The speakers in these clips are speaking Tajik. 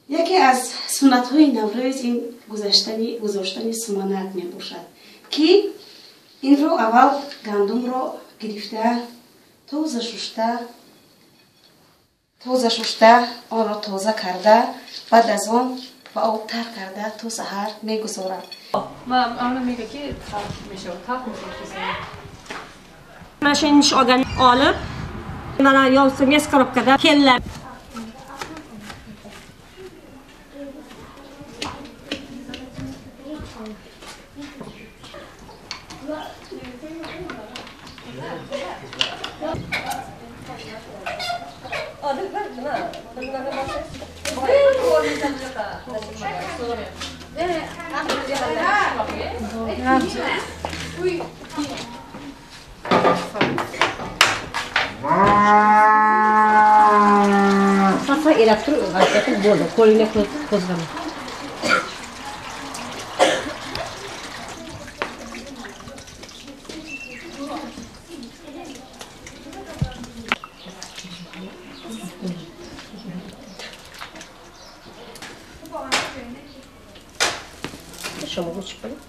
Яке аз суннатҳои Наврӯз ин гузоштани суманак мебошад, ки инро аввал гандумро гирифта, тоза шушта, онро тоза карда, баъд аз он ба об тар карда то саҳар мегузоранд. Mana shu nish olgan olib, mana yovsinga skorobkada kellar. Bo'ldi, qo'lingni qo'zg'ama. Шомол uchib qo'ying.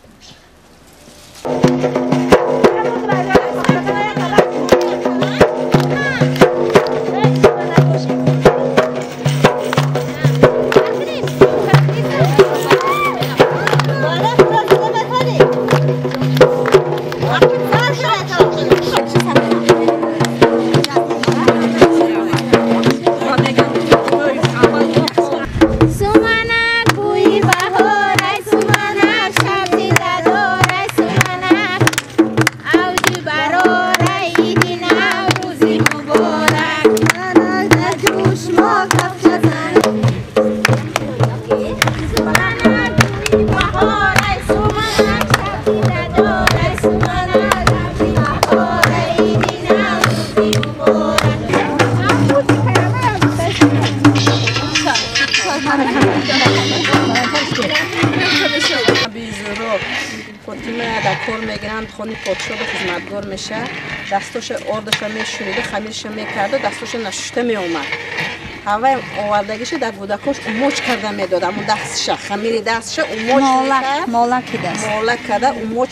Хони подшоҳ хизматгор меша, дастоша ордаша мешурида, хамирша мекарда, дастоша нашушта меомад. Ҳаваи овардагиша дар гудакош умоч карда медод, аммо дастша, хамири дастша умоч мекард. Молаки даст. Молак карда, умоч